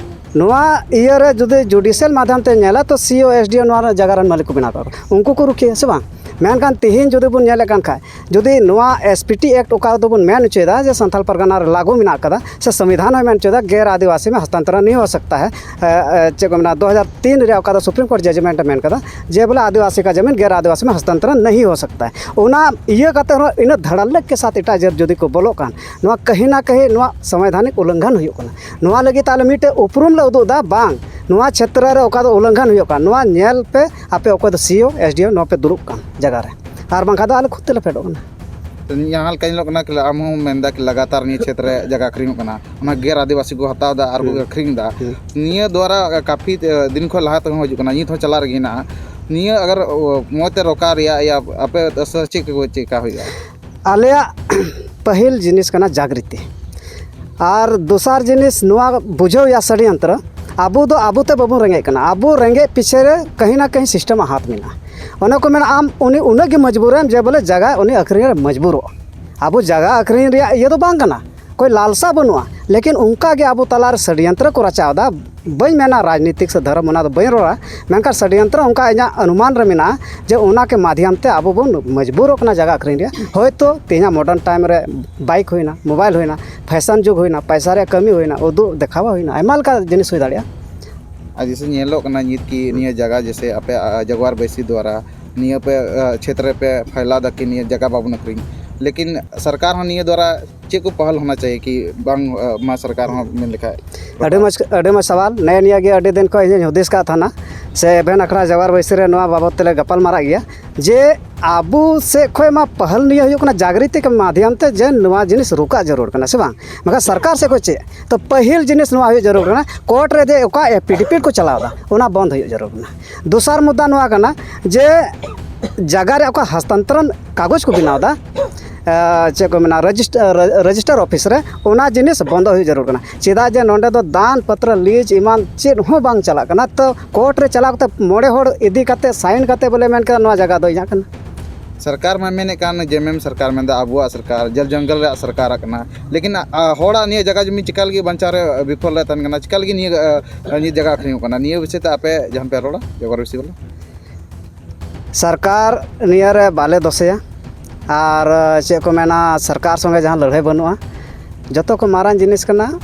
ᱱᱚᱣᱟ ᱤᱭᱟᱹ ᱨᱮ ᱡᱩᱫᱤ ᱡᱩᱰᱤᱥᱤᱭᱟᱞ ᱢᱟᱫᱽᱫᱷᱚᱢ ᱛᱮ ᱧᱮᱞᱟ, ᱛᱚ ᱥᱤ ᱳ, ᱮᱥ ᱰᱤ ᱳ ᱱᱚᱣᱟ ᱨᱮᱱᱟᱜ ᱡᱟᱭᱜᱟ ᱨᱮᱱ ᱢᱟᱹᱞᱤᱠ ᱠᱚ ᱵᱮᱱᱟᱣ ᱠᱟᱜ ᱠᱚᱣᱟ, ᱩᱱᱠᱩ ᱠᱚ ᱨᱩᱠᱷᱤᱭᱟᱹ ᱥᱮ ᱵᱟᱝ? ᱢᱮᱱᱠᱷᱟᱱ ᱛᱤᱦᱤᱧ ᱡᱩᱫᱤ ᱵᱚᱱ ᱧᱮᱞᱮᱫ ᱠᱟᱱ ᱠᱷᱟᱡ, ᱡᱩᱫᱤ ᱱᱚᱣᱟ ᱮᱥ ᱯᱤ ᱴᱤ ᱮᱠᱴ ᱚᱠᱟ ᱫᱚᱵᱚᱱ ᱢᱮᱱ ᱦᱚᱪᱚᱭᱮᱫᱟ ᱡᱮ ᱥᱟᱱᱛᱟᱞ ᱯᱟᱨᱜᱟᱱᱟ ᱨᱮ ᱞᱟᱹᱜᱩ ᱢᱮᱱᱟᱜ ᱠᱟᱫᱟ, ᱥᱮ ᱥᱚᱝᱵᱤᱫᱷᱟᱱ ᱦᱚᱸᱭ ᱢᱮᱱ ᱦᱚᱪᱚᱭᱮᱫᱟ, ᱜᱮᱨ ᱟᱹᱫᱤᱵᱟᱹᱥᱤ ᱢᱮ ᱦᱚᱥᱛᱟᱱᱛᱚᱨ ᱱᱤᱭᱟᱹ ᱦᱚ ᱥᱚᱠᱛᱟ ᱦᱮ, ᱮ, ᱮ, ᱪᱮᱫ ᱠᱚ ᱢᱮᱱᱟ, ᱫᱩ ᱦᱟᱡᱟᱨ ᱛᱤᱱ ᱨᱮᱭᱟᱜ ᱚᱠᱟ ᱫᱚ ᱥᱩᱯᱨᱤᱢ ᱠᱳᱨᱴ ᱡᱟᱡᱽᱢᱮᱱᱴ ᱮ ᱢᱮᱱ ᱠᱟᱫᱟ ᱡᱮ ᱵᱚᱞᱮ ᱟᱹᱫᱤᱵᱟᱹᱥᱤ ᱠᱟ ᱡᱟᱢᱤᱱ ᱜᱮᱨ ᱟᱹᱫᱤᱵᱟᱹᱥᱤ ᱢᱮ ᱦᱚᱥᱛᱟᱱᱛᱚᱨ ᱱᱟᱦᱤ ᱦᱚ ᱥᱚᱠᱛᱟ ᱦᱮ᱾ ᱚᱱᱟ ᱤᱭᱟᱹ ᱠᱟᱛᱮ ᱦᱚᱸ ᱤᱱᱟᱹᱜ ᱫᱷᱟᱲᱟᱞᱞᱮᱠ ᱠᱮ ᱥᱟᱛᱷ ᱮᱴᱟᱜ ᱡᱟᱹᱛ ᱡᱩᱫᱤ ᱠᱚ ᱵᱚᱞᱚᱜ ᱠᱷᱟᱱ, ᱱᱚᱣᱟ ᱠᱟᱹᱦᱤ ᱱᱟ ᱠᱟᱹᱦᱤ ᱱᱚᱣᱟ ᱥᱚᱝᱵᱤᱫᱷᱟᱱᱤᱠ ᱩᱞᱞᱚᱝᱜᱷᱚᱱ ᱦᱩᱭᱩᱜ ᱠᱟᱱᱟ᱾ ᱱᱚᱣᱟ ᱞᱟᱹᱜᱤᱫ ᱛᱮ ᱟᱞᱮ ᱢᱤᱫᱴᱮᱡ ᱩᱯᱨᱩᱢ ᱞᱮ ᱩᱫᱩᱜ ᱮᱫᱟ, ᱵᱟᱝ, ᱱᱚᱣᱟ ᱪᱷᱮᱛᱨᱚ ᱨᱮ ᱚᱠᱟ ᱫᱚ ᱩᱞᱞᱚᱝᱜᱷᱚᱱ ᱦᱩᱭᱩᱜ ᱠᱟᱱ, ᱱᱚᱣᱟ ᱧᱮᱞ ᱯᱮ ᱟᱯᱮ ᱚᱠᱚᱭ ᱫᱚ ᱥᱤ ᱳ, ᱮᱥ ᱰᱤ ᱳ, ᱱᱚᱣᱟ ᱯᱮ ᱫᱩᱲᱩᱵ ᱠᱟᱱ ᱡᱟᱭᱜᱟ ᱨᱮ, ᱟᱨ ᱵᱟᱝᱠᱷᱟᱱ ᱫᱚ ᱟᱞᱮ ᱠᱷᱩᱫ ᱛᱮᱞᱮ ᱯᱷᱮᱰᱚᱜ ᱠᱟᱱᱟ᱾ ᱡᱟᱦᱟᱸ ᱞᱮᱠᱟ ᱧᱮᱞᱚᱜ ᱠᱟᱱᱟ ᱠᱤ ᱟᱢ ᱦᱚᱸᱢ ᱢᱮᱱᱫᱟ ᱠᱤ ᱞᱟᱜᱟᱛᱟᱨ ᱱᱤᱭᱟᱹ ᱪᱷᱮᱛᱨᱚ ᱨᱮ ᱡᱟᱭᱜᱟ ᱟᱹᱠᱷᱨᱤᱧᱚᱜ ᱠᱟᱱᱟ, ᱚᱱᱟ ᱜᱮᱨ ᱟᱹᱫᱤᱵᱟᱹᱥᱤ ᱠᱚ ᱦᱟᱛᱟᱣ ᱮᱫᱟ ᱟᱨ ᱠᱚ ᱦᱩᱸ᱾ ᱟᱹᱠᱷᱨᱤᱧ ᱮᱫᱟ᱾ ᱦᱩᱸ᱾ ᱱᱤᱭᱟᱹ ᱫᱣᱟᱨᱟ ᱠᱟᱯᱷᱤ, ᱮ, ᱫᱤᱱ ᱠᱷᱚᱱ ᱞᱟᱦᱟ ᱛᱮᱦᱚᱸ ᱦᱤᱡᱩᱜ ᱠᱟᱱᱟ, ᱱᱤᱛ ᱦᱚᱸ ᱪᱟᱞᱟᱜ ᱨᱮᱜᱮ ᱦᱮᱱᱟᱜᱼᱟ᱾ ᱱᱤᱭᱟᱹ ᱟᱜᱟᱨ, ᱚ, ᱢᱚᱡᱽ ᱛᱮ ᱨᱚᱠᱟ ᱨᱮᱭᱟᱜ ᱭᱟ ᱟᱯᱮ ᱥᱮ ᱪᱮᱫ ᱠᱚ ᱪᱮᱠᱟ ᱦᱩᱭᱩᱜᱼᱟ? ᱟᱞᱮᱭᱟᱜ ᱯᱟᱹᱦᱤᱞ ᱡᱤᱱᱤᱥ ᱠᱟᱱᱟ ᱡᱟᱜᱽᱨᱤᱛᱤ, ᱟᱨ ᱫᱚᱥᱟᱨ ᱡᱤᱱᱤᱥ ᱱᱚᱣᱟ ᱵᱩᱡᱷᱟᱹᱣ ᱭᱟ ᱥᱟᱹᱲᱤᱭᱚᱱᱛᱨᱚ ᱟᱵᱚ ᱫᱚ ᱟᱵᱚ ᱛᱮ ᱵᱟᱵᱚᱱ ᱨᱮᱸᱜᱮᱡ ᱠᱟᱱᱟ᱾ ᱟᱵᱚ ᱨᱮᱸᱜᱮᱡ ᱯᱤᱪᱷᱮ ᱨᱮ ᱠᱟᱹᱦᱤ ᱱᱟ ᱠᱟᱹᱦᱤ system ᱟᱜ ᱦᱟᱛ ᱢᱮᱱᱟᱜᱼᱟ᱾ ᱚᱱᱮ ᱠᱚ ᱢᱮᱱᱟ, ᱟᱢ ᱩᱱᱤ ᱩᱱᱟᱹᱜ ᱜᱮ ᱢᱚᱡᱽᱵᱩᱨᱮᱢ ᱡᱮ ᱵᱚᱞᱮ ᱡᱟᱭᱜᱟ ᱩᱱᱤ ᱟᱹᱠᱷᱨᱤᱧ ᱨᱮ ᱢᱚᱡᱽᱵᱩᱨᱚᱜ᱾ ᱟᱵᱚ ᱡᱟᱭᱜᱟ ᱟᱹᱠᱷᱨᱤᱧ ᱨᱮᱭᱟᱜ ᱤᱭᱟᱹ ᱫᱚ ᱵᱟᱝ ᱠᱟᱱᱟ, ᱠᱳᱭ ᱞᱟᱞᱥᱟ ᱵᱟᱹᱱᱩᱜᱼᱟ, ᱞᱮᱠᱤᱱ ᱚᱱᱠᱟ ᱜᱮ ᱟᱵᱚ ᱛᱟᱞᱟ ᱨᱮ ᱥᱟᱰᱭᱚᱱᱛᱨᱚ ᱠᱚ ᱨᱟᱪᱟᱣ ᱮᱫᱟ᱾ ᱵᱟᱹᱧ ᱢᱮᱱᱟ ᱨᱟᱡᱽᱱᱤᱛᱤᱠ ᱥᱮ ᱫᱷᱚᱨᱚᱢ, ᱚᱱᱟ ᱫᱚ ᱵᱟᱹᱧ ᱨᱚᱲᱟ, ᱢᱮᱱᱠᱷᱟᱱ ᱥᱟᱰᱭᱚᱱᱛᱨᱚ ᱚᱱᱠᱟ ᱤᱧᱟᱹᱜ ᱚᱱᱩᱢᱟᱱ ᱨᱮ ᱢᱮᱱᱟᱜᱼᱟ ᱡᱮ ᱚᱱᱟ ᱠᱮ ᱢᱟᱫᱷᱭᱚᱢ ᱛᱮ ᱟᱵᱚ ᱵᱚᱱ ᱢᱚᱡᱽᱵᱩᱨᱚᱜ ᱠᱟᱱᱟ ᱡᱟᱭᱜᱟ ᱟᱹᱠᱷᱨᱤᱧ ᱨᱮᱭᱟᱜ᱾ ᱦᱳᱭᱛᱳ ᱛᱮᱦᱮᱧᱟᱜ modern time ᱨᱮ bike ᱦᱩᱭᱱᱟ, mobile ᱦᱩᱭᱱᱟ, fashion ᱡᱩᱜᱽ ᱦᱩᱭᱱᱟ, ᱯᱚᱭᱥᱟ ᱨᱮᱭᱟᱜ ᱠᱟᱹᱢᱤ ᱦᱩᱭᱱᱟ, ᱩᱫᱩᱜ ᱫᱮᱠᱷᱟᱣᱟ ᱦᱩᱭᱱᱟ, ᱟᱭᱢᱟ ᱞᱮᱠᱟ ᱡᱤᱱᱤᱥ ᱦᱩᱭ ᱫᱟᱲᱮᱭᱟᱜᱼᱟ᱾ ᱟᱨ ᱡᱮᱥᱮ ᱧᱮᱞᱚᱜ ᱠᱟᱱᱟ ᱱᱤᱛ ᱠᱤ ᱱᱤᱭᱟᱹ ᱡᱟᱭᱜᱟ ᱡᱮᱥᱮ ᱟᱯᱮ ᱟ, ᱡᱟᱜᱣᱟᱨ ᱵᱟᱹᱭᱥᱤ ᱫᱣᱟᱨᱟ ᱱᱤᱭᱟᱹ ᱯᱮ ᱟ, ᱪᱷᱮᱛᱨᱚ ᱯᱮ ᱯᱷᱟᱭᱞᱟᱣ ᱫᱟ ᱠᱤ ᱱᱤᱭᱟᱹ ᱡᱟᱭᱜᱟ ᱵᱟᱵᱚᱱ ᱟᱹᱠᱷᱨᱤᱧ, ᱞᱮᱠᱤᱱ ᱥᱚᱨᱠᱟᱨ ᱦᱚᱸ ᱱᱤᱭᱟᱹ ᱫᱣᱟᱨᱟ ᱪᱮᱫ ᱠᱚ ᱯᱟᱦᱟᱞ ᱦᱚᱱᱟ ᱪᱟᱦᱤᱭᱮ ᱠᱤ ᱵᱟᱝ ᱟ, ᱢᱟ ᱥᱚᱨᱠᱟᱨ ᱦᱚᱸ ᱢᱮᱱ ᱞᱮᱠᱷᱟᱡ? ᱟᱹᱰᱤ ᱢᱚᱡᱽ, ᱟᱹᱰᱤ ᱢᱚᱡᱽ ᱥᱟᱣᱟᱞ᱾ ᱱᱮᱜᱼᱮ ᱱᱤᱭᱟᱹ ᱜᱮ ᱟᱹᱰᱤ ᱫᱤᱱ ᱠᱷᱚᱱ ᱤᱧ ᱦᱩᱫᱤᱥ ᱠᱟᱜ ᱛᱟᱦᱮᱱᱟ, ᱥᱮ ᱮᱵᱷᱮᱱ ᱟᱠᱷᱲᱟ ᱡᱟᱣᱟᱨ ᱵᱟᱹᱭᱥᱤ ᱨᱮ ᱱᱚᱣᱟ ᱵᱟᱵᱚᱫ ᱛᱮᱞᱮ ᱜᱟᱯᱟᱞ ᱢᱟᱨᱟᱜ ᱜᱮᱭᱟ, ᱡᱮ ᱟᱵᱚ ᱥᱮᱫ ᱠᱷᱚᱱ ᱢᱟ ᱯᱟᱦᱟᱞ ᱱᱤᱭᱟᱹ ᱦᱩᱭᱩᱜ ᱠᱟᱱᱟ ᱡᱟᱜᱽᱨᱤᱛᱤ ᱠᱮ ᱢᱟᱫᱷᱭᱚᱢ ᱛᱮ, ᱡᱮ ᱱᱚᱣᱟ ᱡᱤᱱᱤᱥ ᱨᱩᱠᱟᱜ ᱡᱟᱹᱨᱩᱲ ᱠᱟᱱᱟ, ᱥᱮ ᱵᱟᱝ? ᱢᱮᱱᱠᱷᱟᱱ ᱥᱚᱨᱠᱟᱨ ᱥᱮᱫ ᱠᱷᱚᱱ ᱪᱮᱫ? ᱛᱚ ᱯᱟᱹᱦᱤᱞ ᱡᱤᱱᱤᱥ ᱱᱚᱣᱟ ᱦᱩᱭᱩᱜ ᱡᱟᱹᱨᱩᱲ ᱠᱟᱱᱟ, ᱠᱳᱨᱴ ᱨᱮ ᱡᱮ ᱚᱠᱟ ᱮᱯᱤᱰᱮᱯᱤᱰ ᱠᱚ ᱪᱟᱞᱟᱣ ᱮᱫᱟ, ᱚᱱᱟ ᱵᱚᱱᱫ ᱦᱩᱭᱩᱜ ᱡᱟᱹᱨᱩᱲ ᱠᱟᱱᱟ᱾ ᱫᱚᱥᱟᱨ ᱢᱩᱫᱽᱫᱟ ᱱᱚᱣᱟ ᱠᱟᱱᱟ ᱡᱮ ᱡᱟᱭᱜᱟ ᱨᱮ ᱚᱠᱟ ᱦᱟᱥᱛᱟᱱᱛᱚᱨᱚᱱ ᱠᱟᱜᱚᱡᱽ ᱠᱚ ᱵᱮᱱᱟᱣ ᱮᱫᱟ, ᱮ, ᱪᱮᱫ ᱠᱚ ᱢᱮᱱᱟ, ᱨᱮᱡᱤᱥᱴᱟᱨ, ᱨᱮᱡᱤᱥᱴᱟᱨ ᱚᱯᱷᱤᱥ ᱨᱮ, ᱚᱱᱟ ᱡᱤᱱᱤᱥ ᱵᱚᱱᱫᱚ ᱦᱩᱭᱩᱜ ᱡᱟᱹᱨᱩᱲ ᱠᱟᱱᱟ᱾ ᱪᱮᱫᱟᱜ ᱡᱮ ᱱᱚᱸᱰᱮ ᱫᱚ ᱫᱟᱱ ᱯᱚᱛᱨᱚ, ᱞᱤᱡᱽ ᱮᱢᱟᱱ ᱪᱮᱫ ᱦᱚᱸ ᱵᱟᱝ ᱪᱟᱞᱟᱜ ᱠᱟᱱᱟ᱾ ᱛᱚ ᱠᱳᱨᱴ ᱨᱮ ᱪᱟᱞᱟᱣ ᱠᱟᱛᱮ ᱢᱚᱬᱮ ᱦᱚᱲ ᱤᱫᱤ ᱠᱟᱛᱮ ᱥᱟᱭᱤᱱ ᱠᱟᱛᱮ ᱵᱚᱞᱮ ᱢᱮᱱ ᱠᱮᱫᱟ ᱱᱚᱣᱟ ᱡᱟᱭᱜᱟ ᱫᱚ ᱤᱧᱟᱹᱜ ᱠᱟᱱᱟ᱾ ᱥᱚᱨᱠᱟᱨ ᱢᱟ ᱢᱮᱱᱮᱫ ᱠᱟᱱ ᱡᱮᱢᱮᱢ ᱥᱚᱨᱠᱟᱨ ᱢᱮᱱᱫᱟ ᱟᱵᱚᱣᱟᱜ ᱥᱚᱨᱠᱟᱨ, ᱡᱚᱞ ᱡᱚᱝᱜᱚᱞ ᱨᱮᱭᱟᱜ ᱥᱚᱨᱠᱟᱨ ᱠᱟᱱᱟ, ᱞᱮᱠᱤᱱ ᱟ, ᱦᱚᱲᱟᱜ ᱱᱤᱭᱟᱹ ᱡᱟᱭᱜᱟ ᱡᱚᱢᱤ ᱪᱤᱠᱟ ᱞᱟᱹᱜᱤᱫ ᱵᱟᱧᱪᱟᱣ ᱨᱮ ᱵᱤᱯᱷᱚᱞ ᱨᱮ ᱛᱟᱦᱮᱱ ᱠᱟᱱᱟ? ᱪᱤᱠᱟ ᱞᱟᱹᱜᱤᱫ ᱱᱤᱭᱟᱹ ᱟ, ᱱᱤᱭᱟᱹ ᱡᱟᱭᱜᱟ ᱟᱹᱠᱷᱨᱤᱧᱚᱜ ᱠᱟᱱᱟ? ᱱᱤᱭᱟᱹ ᱵᱤᱥᱚᱭ ᱛᱮ ᱟᱯᱮ ᱡᱟᱦᱟᱸ ᱯᱮ ᱨᱚᱲᱟ ᱡᱟᱜᱣᱟᱨ ᱵᱟᱹᱭᱥᱤ ᱵᱟᱞᱟ? ᱥᱚᱨᱠᱟᱨ ᱱᱤᱭᱟᱹ ᱨᱮ ᱵᱟᱞᱮ ᱫᱳᱥᱮᱭᱟ, ᱟᱨ ᱪᱮᱫ ᱠᱚ ᱢᱮᱱᱟ, ᱥᱚᱨᱠᱟᱨ ᱥᱚᱸᱜᱮ ᱡᱟᱦᱟᱸ ᱞᱟᱹᱲᱦᱟᱹᱭ ᱵᱟᱹᱱᱩᱜᱼᱟ᱾ ᱡᱚᱛᱚ ᱠᱷᱚᱱ ᱢᱟᱨᱟᱝ ᱡᱤᱱᱤᱥ ᱠᱟᱱᱟ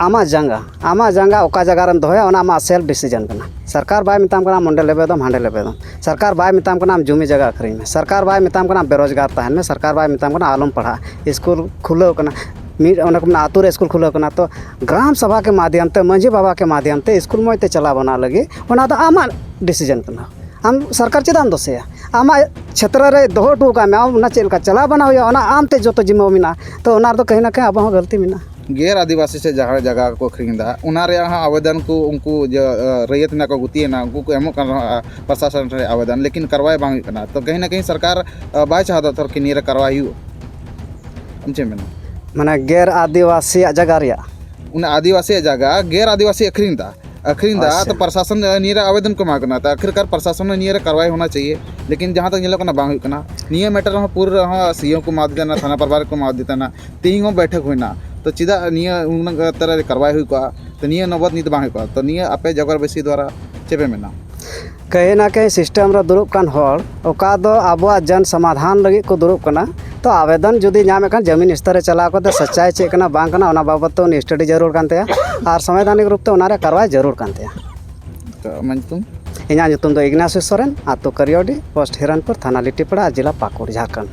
ᱟᱢᱟᱜ ᱡᱟᱸᱜᱟ, ᱟᱢᱟᱜ ᱡᱟᱸᱜᱟ ᱚᱠᱟ ᱡᱟᱭᱜᱟ ᱨᱮᱢ ᱫᱚᱦᱚᱭᱟ, ᱚᱱᱟ ᱟᱢᱟᱜ self decision ᱠᱟᱱᱟ᱾ ᱥᱚᱨᱠᱟᱨ ᱵᱟᱭ ᱢᱮᱛᱟᱢ ᱠᱟᱱᱟ ᱟᱢ ᱚᱸᱰᱮ ᱞᱮᱵᱮᱫᱚᱢ, ᱦᱟᱸᱰᱮ ᱞᱮᱵᱮᱫᱚᱢ᱾ ᱥᱚᱨᱠᱟᱨ ᱵᱟᱭ ᱢᱮᱛᱟᱢ ᱠᱟᱱᱟ ᱟᱢ ᱡᱚᱢᱤ ᱡᱟᱭᱜᱟ ᱟᱹᱠᱷᱨᱤᱧ ᱢᱮ, ᱥᱚᱨᱠᱟᱨ ᱵᱟᱭ ᱢᱮᱛᱟᱢ ᱠᱟᱱᱟ ᱟᱢ ᱵᱮᱨᱳᱡᱽᱜᱟᱨ ᱛᱟᱦᱮᱱ ᱢᱮ, ᱥᱚᱨᱠᱟᱨ ᱵᱟᱭ ᱢᱮᱛᱟᱢ ᱠᱟᱱᱟ ᱟᱞᱚᱢ ᱯᱟᱲᱦᱟᱜᱼᱟ, ᱥᱠᱩᱞ ᱠᱷᱩᱞᱟᱹᱣ ᱠᱟᱱᱟ, ᱢᱤᱫ ᱚᱸᱰᱮ ᱠᱚ ᱢᱮᱱᱟ ᱟᱹᱛᱩ ᱨᱮ ᱥᱠᱩᱞ ᱠᱷᱩᱞᱟᱹᱣ ᱠᱟᱱᱟ, ᱛᱚ ᱜᱨᱟᱢ ᱥᱚᱵᱷᱟ ᱠᱮ ᱢᱟᱫᱷᱭᱚᱢ ᱛᱮ, ᱢᱟᱹᱡᱷᱤ ᱵᱟᱵᱟ ᱠᱮ ᱢᱟᱫᱷᱭᱚᱢ ᱛᱮ ᱥᱠᱩᱞ ᱢᱚᱡᱽ ᱛᱮ ᱪᱟᱞᱟᱣ ᱵᱟᱱᱟᱣ ᱞᱟᱹᱜᱤᱫ, ᱚᱱᱟ ᱫᱚ ᱟᱢᱟᱜ decision ᱠᱟᱱᱟ᱾ ᱟᱢ ᱥᱚᱨᱠᱟᱨ ᱪᱮᱫᱟᱜ ᱮᱢ ᱫᱳᱥᱮᱭᱟ? ᱟᱢᱟᱜ ᱪᱷᱮᱛᱨᱚ ᱨᱮ ᱫᱚᱦᱚ ᱦᱚᱴᱚ ᱠᱟᱜ ᱢᱮ, ᱟᱢ ᱚᱱᱟ ᱪᱮᱫ ᱞᱮᱠᱟ ᱪᱟᱞᱟᱣ ᱵᱟᱱᱟᱣ ᱦᱩᱭᱩᱜᱼᱟ, ᱚᱱᱟ ᱟᱢ ᱛᱮ ᱡᱚᱛᱚ ᱡᱤᱢᱢᱟᱹ ᱢᱮᱱᱟᱜᱼᱟ᱾ ᱛᱚ ᱚᱱᱟ ᱨᱮᱫᱚ ᱠᱟᱹᱦᱤ ᱱᱟ ᱠᱟᱹᱦᱤ ᱟᱵᱚ ᱦᱚᱸ ᱜᱟᱹᱞᱛᱤ ᱢᱮᱱᱟᱜᱼᱟ᱾ ᱜᱮᱨ ᱟᱹᱫᱤᱵᱟᱹᱥᱤ ᱥᱮ ᱡᱟᱦᱟᱸ ᱡᱟᱭᱜᱟ ᱠᱚ ᱟᱹᱠᱷᱨᱤᱧ ᱮᱫᱟ, ᱚᱱᱟ ᱨᱮᱭᱟᱜ ᱦᱚᱸ ᱟᱵᱮᱫᱚᱱ ᱠᱚ ᱩᱱᱠᱩ ᱡᱮ, ᱟ, ᱨᱟᱹᱭᱟᱹᱛ ᱨᱮᱱᱟᱜ ᱠᱚ ᱜᱩᱛᱤᱭᱮᱱᱟ, ᱩᱱᱠᱩ ᱠᱚ ᱮᱢᱚᱜ ᱠᱟᱱ ᱨᱮᱦᱚᱸ, ᱟ, ᱯᱨᱚᱥᱟᱥᱚᱱ ᱴᱷᱮᱱ ᱟᱵᱮᱫᱚᱱ, ᱞᱮᱠᱤᱱ ᱠᱟᱨᱣᱟᱭ ᱵᱟᱝ ᱦᱩᱭᱩᱜ ᱠᱟᱱᱟ᱾ ᱛᱚ ᱠᱟᱹᱦᱤ ᱱᱟ ᱠᱟᱹᱦᱤ ᱥᱚᱨᱠᱟᱨ, ᱟ, ᱵᱟᱭ ᱪᱟᱦᱟᱣ ᱫᱟ ᱛᱷᱚᱨ ᱠᱤ ᱱᱤᱭᱟᱹ ᱨᱮ ᱠᱟᱨᱣᱟᱭ ᱦᱩᱭᱩᱜ᱾ ᱟᱢ ᱪᱮᱫ ᱮᱢ ᱢᱮᱱᱟ? ᱢᱟᱱᱮ ᱜᱮᱨ ᱟᱹᱫᱤᱵᱟᱹᱥᱤᱭᱟᱜ ᱡᱟᱭᱜᱟ ᱨᱮᱭᱟᱜ ᱚᱱᱟ ᱟᱹᱫᱤᱵᱟᱹᱥᱤᱭᱟᱜ ᱡᱟᱭᱜᱟ ᱜᱮᱨ ᱟᱹᱫᱤᱵᱟᱹᱥᱤ ᱟᱹᱠᱷᱨᱤᱧ ᱮᱫᱟ, ᱟᱹᱠᱷᱨᱤᱧ ᱮᱫᱟ᱾ ᱟᱪᱪᱷᱟ᱾ ᱛᱚ ᱯᱨᱚᱥᱟᱥᱚᱱ ᱱᱤᱭᱟᱹ ᱨᱮ ᱟᱵᱮᱫᱚᱱ ᱠᱚ ᱮᱢᱟ ᱠᱟᱱᱟ, ᱛᱚ ᱟᱹᱠᱷᱤᱨᱠᱟᱨ ᱯᱨᱚᱥᱟᱥᱚᱱ ᱱᱤᱭᱟᱹ ᱨᱮ ᱠᱟᱨᱣᱟᱭ ᱦᱳᱱᱟ ᱪᱟᱦᱤᱭᱮ, ᱞᱮᱠᱤᱱ ᱡᱟᱦᱟᱸ ᱛᱚ ᱧᱮᱞᱚᱜ ᱠᱟᱱᱟ ᱵᱟᱝ ᱦᱩᱭᱩᱜ ᱠᱟᱱᱟ᱾ ᱱᱤᱭᱟᱹ ᱢᱮᱴᱟᱨ ᱨᱮᱦᱚᱸ ᱯᱩᱨᱟᱹ ᱨᱮᱦᱚᱸ ᱥᱤ ᱮᱢ ᱠᱚ ᱮᱢᱟᱣᱟᱫᱮ ᱛᱟᱦᱮᱱᱟ, ᱛᱷᱟᱱᱟ ᱯᱨᱚᱵᱷᱟᱨᱤ ᱠᱚ ᱮᱢᱟᱣᱟᱫᱮ ᱛᱟᱦᱮᱱᱟ, ᱛᱮᱦᱮᱧ ᱦᱚᱸ ᱵᱮᱴᱷᱚᱠ ᱦᱩᱭᱱᱟ᱾ ᱛᱚ ᱪᱮᱫᱟᱜ ᱱᱤᱭᱟᱹ ᱩᱱᱟᱹᱜ ᱛᱟᱨᱟ ᱨᱮ ᱠᱟᱨᱣᱟᱭ ᱦᱩᱭ ᱠᱚᱜᱼᱟ? ᱛᱚ ᱱᱤᱭᱟᱹ ᱱᱚᱵᱚᱫ ᱱᱤᱛ ᱵᱟᱝ ᱦᱩᱭ ᱠᱚᱜᱼᱟ᱾ ᱛᱚ ᱱᱤᱭᱟᱹ ᱟᱯᱮ ᱡᱟᱭᱜᱟᱨ ᱵᱟᱹᱥᱤ ᱫᱣᱟᱨᱟ ᱪᱮᱫ ᱯᱮ ᱢᱮᱱᱟ? ᱠᱟᱹᱦᱤ ᱱᱟ ᱠᱟᱹᱦᱤ ᱥᱤᱥᱴᱮᱢ ᱨᱮ ᱫᱩᱲᱩᱵ ᱠᱟᱱ ᱦᱚᱲ ᱚᱠᱟ ᱫᱚ ᱟᱵᱚᱣᱟᱜ ᱡᱚᱱ ᱥᱚᱢᱟᱫᱷᱟᱱ ᱞᱟᱹᱜᱤᱫ ᱠᱚ ᱫᱩᱲᱩᱵ ᱠᱟᱱᱟ, ᱛᱚ ᱟᱵᱮᱫᱚᱱ ᱡᱩᱫᱤ ᱧᱟᱢᱮᱫ ᱠᱷᱟᱱ ᱡᱟᱢᱤᱱ ᱥᱛᱚᱨ ᱨᱮ ᱪᱟᱞᱟᱣ ᱠᱟᱛᱮ ᱥᱟᱪᱟᱭ ᱪᱮᱫ ᱠᱟᱱᱟ ᱵᱟᱝ ᱠᱟᱱᱟ ᱚᱱᱟ ᱵᱟᱵᱚᱫ ᱛᱮ ᱩᱱᱤ ᱥᱴᱟᱰᱤ ᱡᱟᱹᱨᱩᱲ ᱠᱟᱱ ᱛᱟᱭᱟ ᱟᱨ ᱥᱚᱝᱵᱤᱫᱷᱟᱱᱤᱠ ᱨᱩᱯ ᱛᱮ ᱚᱱᱟ ᱨᱮ ᱠᱟᱨᱣᱟᱭ ᱡᱟᱹᱨᱩᱲ ᱠᱟᱱ ᱛᱟᱭᱟ᱾ ᱛᱚ ᱟᱢᱟᱜ ᱧᱩᱛᱩᱢ? ᱤᱧᱟᱹᱜ ᱧᱩᱛᱩᱢ ᱫᱚ ᱤᱜᱽᱱᱟᱥᱤᱭᱚ ᱥᱚᱨᱮᱱ, ᱟᱹᱛᱩ ᱠᱟᱨᱤᱭᱚᱰᱤ, ᱯᱳᱥᱴ ᱦᱤᱨᱚᱱᱯᱩᱨ, ᱛᱷᱟᱱᱟ ᱞᱤᱴᱤᱯᱟᱲᱟ ᱟᱨ ᱡᱮᱞᱟ ᱯᱟᱹᱠᱩᱲ, ᱡᱷᱟᱲᱠᱷᱚᱸᱰ᱾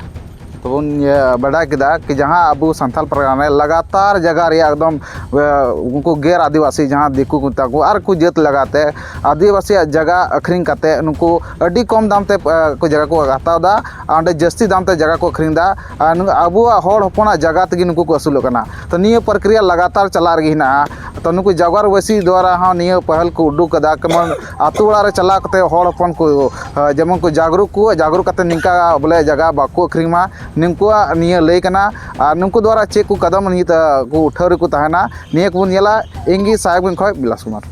ᱛᱚᱵᱚᱱ ᱤᱭᱟᱹ ᱵᱟᱰᱟᱭ ᱠᱮᱫᱟ ᱠᱤ ᱡᱟᱦᱟᱸ ᱟᱵᱚ ᱥᱟᱱᱛᱟᱲ ᱯᱟᱨᱜᱟᱱᱟ ᱨᱮ ᱞᱟᱜᱟᱛᱟᱨ ᱡᱟᱭᱜᱟ ᱨᱮᱭᱟᱜ ᱮᱠᱫᱚᱢ, ᱮ, ᱩᱱᱠᱩ ᱜᱮᱨ ᱟᱹᱫᱤᱵᱟᱹᱥᱤ ᱡᱟᱦᱟᱸ ᱫᱤᱠᱩ ᱠᱚ ᱢᱮᱛᱟ ᱠᱚ ᱟᱨ ᱠᱚ ᱡᱟᱹᱛ ᱞᱟᱜᱟᱛᱮ ᱟᱹᱫᱤᱵᱟᱹᱥᱤᱭᱟᱜ ᱡᱟᱭᱜᱟ ᱟᱹᱠᱷᱨᱤᱧ ᱠᱟᱛᱮ ᱱᱩᱠᱩ ᱟᱹᱰᱤ ᱠᱚᱢ ᱫᱟᱢ ᱛᱮ, ᱮ, ᱠᱚ ᱡᱟᱭᱜᱟ ᱠᱚ ᱦᱟᱛᱟᱣ ᱮᱫᱟ ᱟᱨ ᱚᱸᱰᱮ ᱡᱟᱹᱥᱛᱤ ᱫᱟᱢ ᱛᱮ ᱡᱟᱭᱜᱟ ᱠᱚ ᱟᱹᱠᱷᱨᱤᱧ ᱮᱫᱟ᱾ ᱟᱨ ᱱᱩ-, ᱟᱵᱚᱣᱟᱜ ᱦᱚᱲ ᱦᱚᱯᱚᱱᱟᱜ ᱡᱟᱭᱜᱟ ᱛᱮᱜᱮ ᱱᱩᱠᱩ ᱠᱚ ᱟᱹᱥᱩᱞᱚᱜ ᱠᱟᱱᱟ᱾ ᱛᱚ ᱱᱤᱭᱟᱹ ᱯᱨᱚᱠᱨᱤᱭᱟ ᱞᱟᱜᱟᱛᱟᱨ ᱪᱟᱞᱟᱜ ᱨᱮᱜᱮ ᱦᱮᱱᱟᱜᱼᱟ᱾ ᱛᱚ ᱱᱩᱠᱩ ᱡᱟᱜᱣᱟᱨ ᱵᱟᱹᱥᱤ ᱫᱣᱟᱨᱟ ᱦᱚᱸ ᱱᱤᱭᱟᱹ ᱯᱟᱹᱦᱟᱞ ᱠᱚ ᱩᱰᱩᱠ ᱠᱟᱫᱟ, ᱡᱮᱢᱚᱱ ᱟᱛᱳ ᱚᱲᱟᱜ ᱨᱮ ᱪᱟᱞᱟᱣ ᱠᱟᱛᱮ ᱦᱚᱲ ᱦᱚᱯᱚᱱ ᱠᱚ, ᱮ, ᱡᱮᱢᱚᱱ ᱠᱚ ᱡᱟᱜᱽᱨᱩᱠ ᱠᱚ, ᱡᱟᱜᱽᱨᱩᱠ ᱠᱟᱛᱮ ᱱᱤᱝᱠᱟ ᱵᱚᱞᱮ ᱡᱟᱭᱜᱟ ᱵᱟᱠᱚ ᱟᱹᱠᱷᱨᱤᱧ ᱢᱟ᱾ ᱱᱩᱠᱩᱣᱟᱜ ᱱᱤᱭᱟᱹ ᱞᱟᱹᱭ ᱠᱟᱱᱟ᱾ ᱟᱨ ᱱᱩᱠᱩ ᱫᱣᱟᱨᱟ ᱪᱮᱫ ᱠᱚ ᱠᱟᱫᱚᱢ ᱱᱤᱛ, ᱮ, ᱠᱚ ᱩᱴᱷᱟᱹᱣ ᱨᱮᱠᱚ ᱛᱟᱦᱮᱱᱟ, ᱱᱤᱭᱟᱹ ᱠᱚᱵᱚᱱ ᱧᱮᱞᱟ᱾ ᱤᱧ ᱜᱮ ᱥᱟᱦᱮᱵᱽᱜᱚᱸᱡᱽ ᱠᱷᱚᱱ ᱵᱤᱞᱟᱥ ᱠᱩᱢᱟᱨ᱾